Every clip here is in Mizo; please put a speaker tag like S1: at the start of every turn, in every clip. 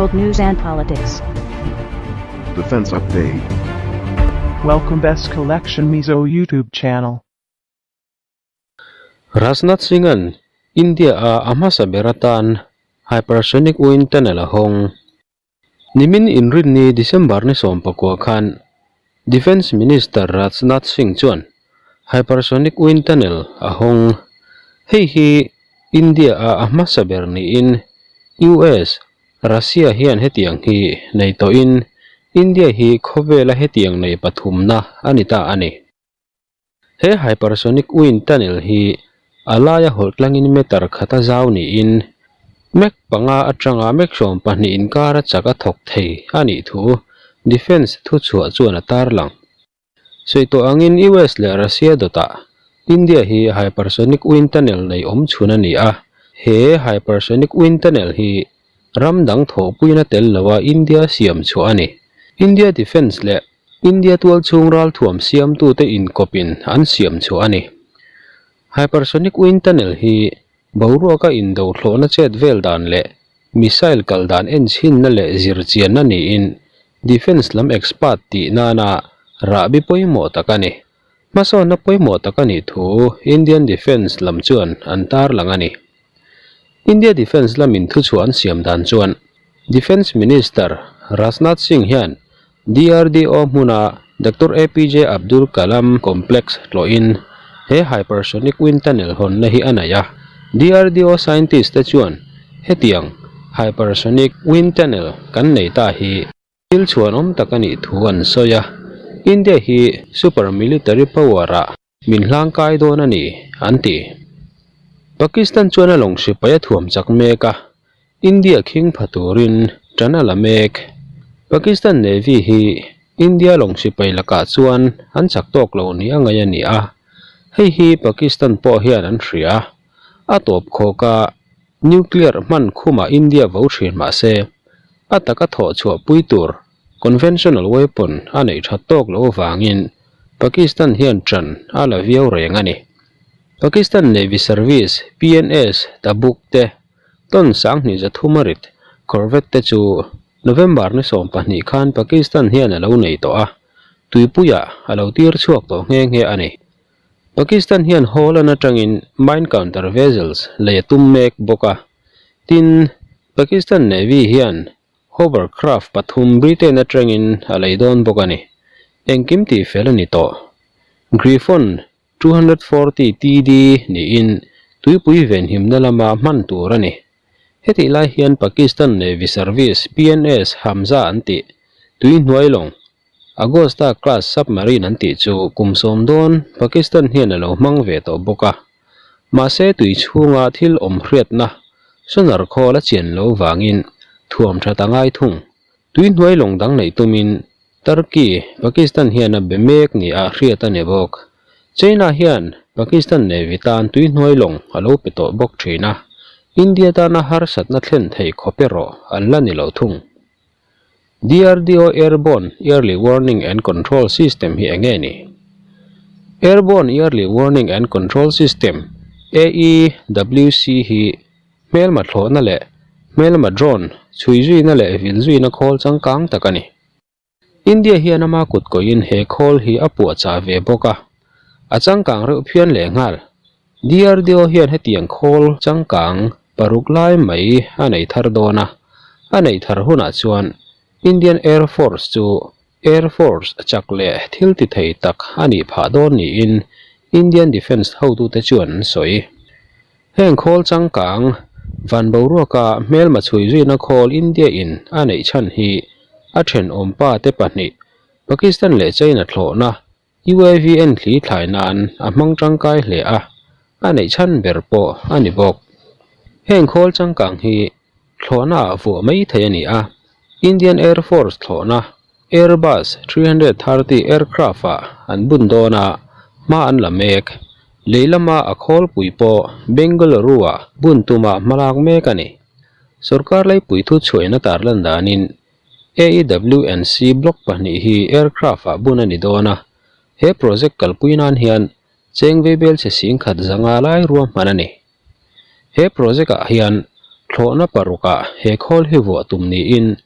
S1: World news and politics.
S2: Defense Update.
S3: Welcome Best Collection Mizo YouTube channel.
S4: Rajnath Singh-a'n India-a a hmasa ber atan Hypersonic Wind Tunnel a hawng. Nimin Inrinni December ni 19 khan Defence Minister Rajnath Singh chuan Hypersonic Wind Tunnel a hawng. Hei hi India-a a hmasa ber niin US, Russia hian hetiang hi nei tawhin India hi khawvela hetiang nei pathumna a ni ta a ni. He hypersonic wind tunnel hi a laia hawlh tlangin meter khata zau niin Mach panga atanga Mach 12 inkara chak a thawk thei a nih thu Defence thuchhuah chuan a tarlang. Sawi tawh angin US leh Russia dawtah India hi hypersonic wind tunnel nei awm chhun a ni a, he hypersonic wind tunnel hi ram dang thawhpuina tel loa India siam chhuah a ni. India Defence leh India tualchhung ralthuam siamtute inkawpin an siam chhuah a ni. Hypersonic wind tunnel hi boruaka indo thlawhna chet vel dan leh missile kal dan enchhinna leh zirchianna niin defence lam expert tih nana rahbi pawimawh tak a ni. Hmasawnna pawimawh tak a nih thu Indian Defence lam chuan an tarlang a ni. India Defence lamin thuchhuah an siam dan chuan Defence Minister Rajnath Singh hian DRDO hmuna Doctor APJ Abdul Kalam Complex tlawhin he hypersonic wind tunnel hawnna hi a nei a. DRDO scientist te chuan hetiang hypersonic wind tunnel kan nei ta hi thil chhuanawm tak a nih thu an sawi a. India hi super military power ah min hlangkai dawn a ni, an ti. Pakistan chuan a lawng sipai a thuam chak mek a, India khing pha turin tan a la mek. Pakistan Navy hi India lawng sipai lakah chuan an chak tawk lo ni a ngaih a ni a, hei hi Pakistan pawh hian an hria. A tawp khawk a, nuclear hman khumah India vo thin mah se, a taka thawh chhuah pui tur Conventional weapon a neih that tawk loh avangin Pakistan hian ṭan a la viau reng a ni. Pakistan Navy Service, PNS, Tabuk te, ton 2300 a rit corvette te chu November ni 12 khan Pakistan hian a lo nei tawh a, tuipuiah a lo tir chhuak tawh nghe nghe a ni. Pakistan hian Holland atangin mine counter vessels lei a tum mek bawk a, tin, Pakistan Navy hian Hovercraft pathum Britain atangin a lei dawn bawk a ni. Engkim tih fel a ni tawh. Griffon 240 TD niin tuipui venhimna lama hman tur a ni. Hetih lai hian Pakistan Navy Service, PNS, Hamza an tih, tui hnuai lawng, Agosta class submarine an tih chu kum sawm dawn Pakistan hian a lo hmang ve tawh bawk a. Mahse tui chhunga thil awm hriatna sonar khawl a chian lo vangin thuam that a ngai thung. Tui hnuai lawng dang neih tumin Turkey, Pakistan hian a be mek ni a hriat a ni bawk. China hian Pakistan Navy tan tui hnuai lawng a lo pe tawh bawk thin a, India tana harsatna thlen thei khawp erawh an la ni lo thung. DRDO Airborne Early Warning and Control System hi eng nge ni? Airborne Early Warning and Control System, AEWC, hi hmelma thlawhna leh hmelma drone chhui zuina leh vil zuina khawl changkang tak a ni. India hian ama kut kawiin he khawl hi a puahchah ve bawk a, a changkang reuh phian lehnghal. DRDO hian hetiang khawl changkang paruk lai mai a nei thar dawn a, a neih thar hunah chuan Indian Air Force chu Air Force chak leh thil ti thei tak a nih phah dawn niin Indian Defence hotute chuan an sawi. Heng khawl changkang van boruaka hmelma chhui zuina khawl India in a neih chhan hi a thenawmpa te pahnih Pakistan leh China thlawhna UAV en thli thlai nan a hmang tangkai hle a, a neih chhan ber pawh a ni bawk. Heng khawl changkang hi thlawhna ah vuah mai thei a ni a, Indian Air Force thlawhna Airbus 330 aircraft ah an bun dawn a, hma an la mek. Lei lama a khawlpui pawh Bengaluru ah bun tuma hmalak mek a ni. Sorkar laipui thuchhuahina tarlan danin AEWNC block pahnih hi aircraft ah bun a ni dawn a, he project kalpui nan hian cheng veibel chhe sing khat zanga lai ruahman a ni. He project ah hian Thlawhna parukah he khawl hi vuah tum niin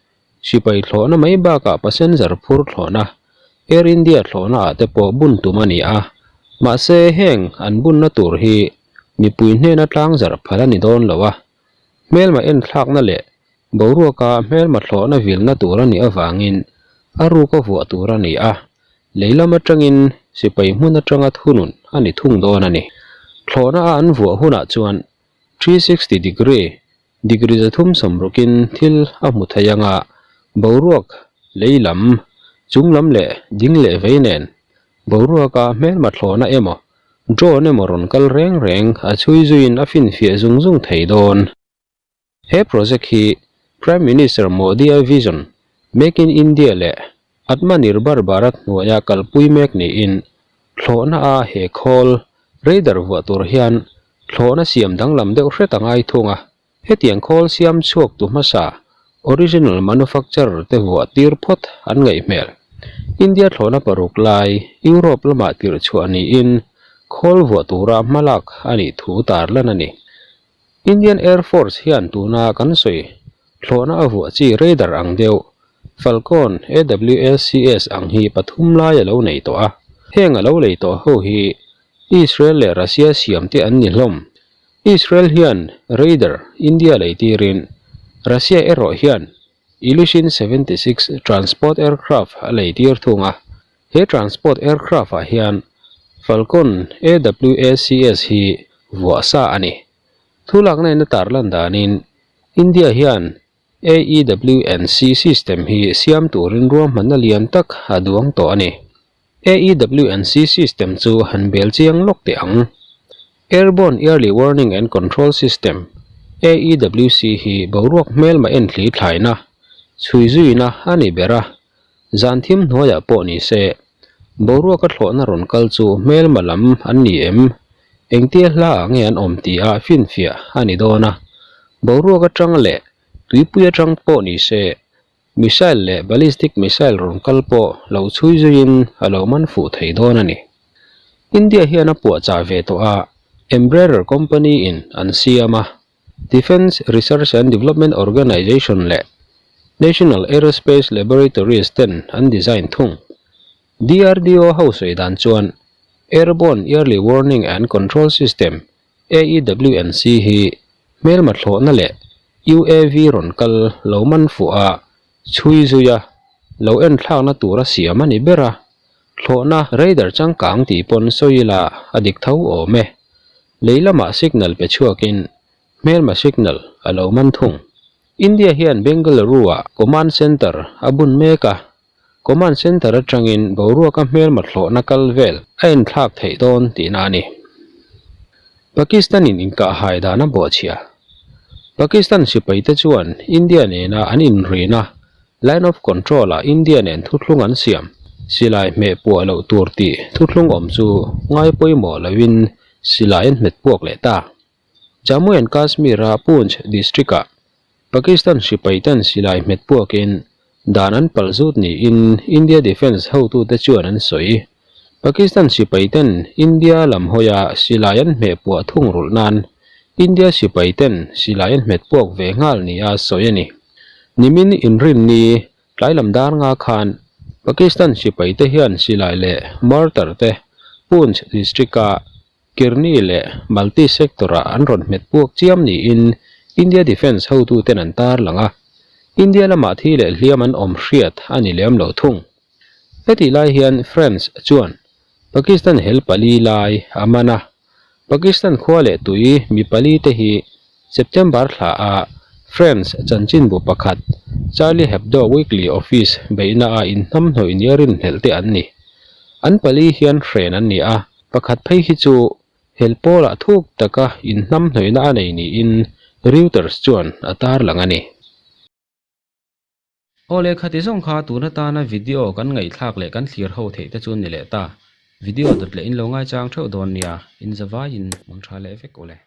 S4: sipai thlawhna mai bakah passenger phur thlawhna Air India thlawhna ah te pawh bun tum a ni a, mahse heng an bunna tur hi mipui hnena tlangzarh phal a ni dawn lo a, hmelma enthlakna leh boruaka hmelma thlawhna vilna tur a nih avangin a ruka vuah tur a ni a, lei lam atangin sipai hmun atanga thunun a ni thung dawn a ni. Thlawhna a an vuah hunah chuan 360 degree, degree 360in thil a hmu thei anga boruak lei lam, chung lam leh ding leh vei nen boruaka hmelma thlawhna emaw drone emaw rawn kal reng reng a chhui zuiin a finfiah zung zung thei dawn. He project hi Prime Minister Modi-a vision Make in India leh Atmanirbhar Bharat hnuaia kalpui mek niin thlawhna a he khawl radar vuah tur hian thlawhna siam danglam deuh hret a ngai thung a. Hetiang khawl siam chhuak tu hmasa original manufacturer te vuah tir phawt an ngaih hmel. India thlawhna paruk lai Europe lamah tirh chhuah niin khawl vuah tura hmalak a nih thu tarlan a ni. Indian Air Force hian tuna kan sawi thlawhna a vuah chi radar ang deuh Falcon AWACS ang hi pathum lai a lo nei tawh a. Heng a lo lei tawh ho hi Israel leh Russia siam te an ni hlawm. Israel hian radar India lei tirin Russia erawh hian Ilyushin 76 transport aircraft a lei tir thung a. He transport aircraft ah hian Falcon AWACS hi vuah sa a ni. Thu lakna in a tarlan danin India hian AEWNC system hi siam turin ruahmanna lian tak a duang tawh a ni. AEWNC system chu han bel chiang lawk teh ang. Airborne Early Warning and Control System, AEWC, hi boruak hmelma enthli thlaina, chhui zuina a ni ber a. Zan thim hnuaiah pawh ni se, boruaka thlawhna rawn kal chu hmelma lam an ni em? Engtia hla ah nge an awm tih a finfiah a ni dawn a. Boruak atang leh tuipui atang pawh ni se, missile leh ballistic missile rawn kal pawh lo chhui zuiin a lo man fuh thei dawn a ni. India hian a puahchah ve tawh a, Embraer company in an siam a. Defence Research and Development Organisation leh National Aerospace Laboratories ten an design thung. DRDO ho sawi dan chuan Airborne Early Warning and Control System, AEWNC, hi hmelma thlawhna leh UAV rawn kal lo man fuh a, chhui zui a, lo enthlakna tura siam a ni ber a. Thlawhna radar changkang tih pawn sawi ila a dik tho awm e. Lei lamah signal pe chhuakin hmelma signal a lo man thung. India hian Bengaluru-ah command centre a bun mek a, command centre atangin boruaka hmelma thlawhna kal vel a enthlak theih dawn tihna a ni. Pakistan-in inkahhai dan a bawhchhia. Pakistan sipaite chuan India nena an inrina Line of Control-ah India nen thuthlung an siam. Silai hmeh puah loh tur tih thuthlung awm chu ngai pawimawh loin silai an hmet puak leh ta. Jammu and Kashmir-a Poonch district-ah Pakistan sipaiten silai hmet puakin dan an palh zut niin India Defence hotute chuan an sawi. Pakistan sipaiten India lam hawia silai an hmeh puah thung rulh nan India sipaiten silai an hmet puak ve nghal nia sawi a ni. Nimin inrinni tlai lam dar nga khan Pakistan sipaite hian silai leh mortar te Poonch district-a Kirni leh Malti sector-ah an rawn hmet puak chiam niin India Defence hotuten an tarlang a, India lamah thi leh hliam an awm hriat a ni lem lo thung. Hetih lai hian France chuan Pakistan hel pali lai a man a, Pakistan khua leh tui mi pali te hi September thla a France chanchinbu pakhat Charlie Hebdo Weekly Office beihna a inhnamhnawih nia rinhlelh te an ni. An pali hian hren an ni a, pakhat phei hi chu hel pawlah thuk taka inhnamhnawihna a nei niin Reuters chuan a tarlang a ni. Aw leh khati zawng kha tun atana video kan ngaihthlak leh kan thlir ho theih te chu ni leh ta. Video dawt leh in lo ngaichang theuh dawn nia, in zavaiin mang tha leh vek ule.